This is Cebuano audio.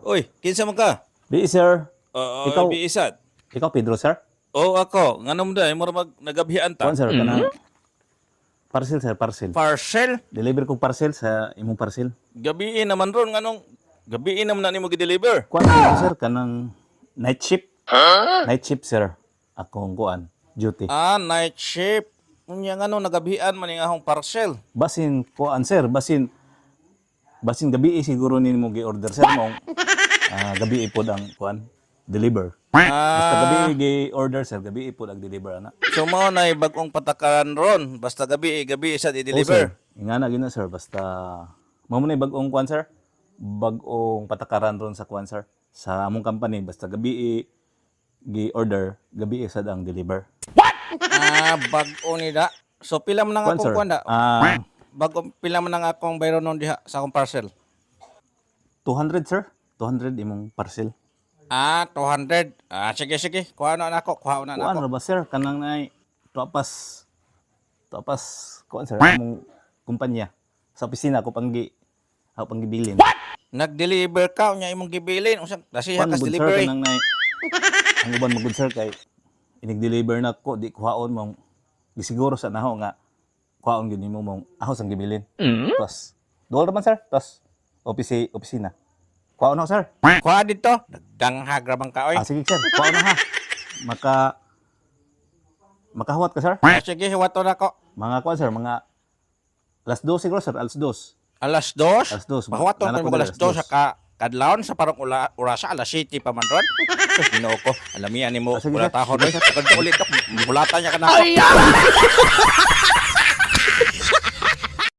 Uy, kinsa man ka? Di, sir. Oo, Ikaw- biisat. Ikaw, Pedro, sir? Oo, ako. Nganong da, mura mag nagabhian ta. Kuan, sir, kanang parcel, sir, parcel. Parcel? Deliver ko parcel sa imong parcel. Gabiin naman ron, nganong gabiin naman na nimo gi-deliver. Kuan sir, sir, kanang night shift. Night shift, sir. Akong kuan, duty. Ah, night shift. Unya, nganong nagabian man ning ahong parcel? Basin kuan, sir, basin basin gabi siguro nimo gi-order, sir, mong gabi pod ang kuan deliver. Basta gabi gi-order, sir, gabi pod ang deliver ana. So mao na bagong patakaran ron. Basta gabi, gabi sa Oo, sir. i-deliver. Ingana gyud na, sir, basta mao man bag-ong kuan, sir. Bag-ong patakaran ron sa kuan, sir. Sa among company, basta gabi gi-order, gabi sad ang deliver. Ah, bag-o ni da. So pila man ang Kuan, akong sir. kuan da? Ah, Bag-o pila man ang akong bayron nun diha sa akong parcel? 200, sir. 200 imong parcel. Ah, 200. Ah, sige sige. Kuha na nako, kuha na Kuan nako. ra ba, sir, kanang nay tapas tapas kuan, sir, among kumpanya sa opisina ko panggi ako panggibilin. Nag-deliver ka unya imong gibilin, unsa dasiha Kuan kas gud, sir, delivery? kanang nay ang uban magud, sir, kay inig-deliver na ko, di kuhaon mong gisiguro sa naho nga kuhaon gyud nimo mong ako sang gibilin. Tos duol ra man, sir, tos opisina. Kuhaon na, sir. Kuha dito. Nagdanghag ra bang ka oy. Ah, sige, sir, kuhaon na ha. Makahuwat ka, sir? Ah, sige, hiwaton nako. Mga kuan, sir, mga alas 2 siguro, sir, alas 2. Alas 2. Alas 2. Pahuwaton Nanak ko ko mo alas diri, 2 sa ka kadlawon sa parang ula, orasa alas 7 pa man ron. Sus, Ginoo ko. Alamian nimo Ah, sige, wala sir. tahon oy. Kadto ulit mulata niya kanako.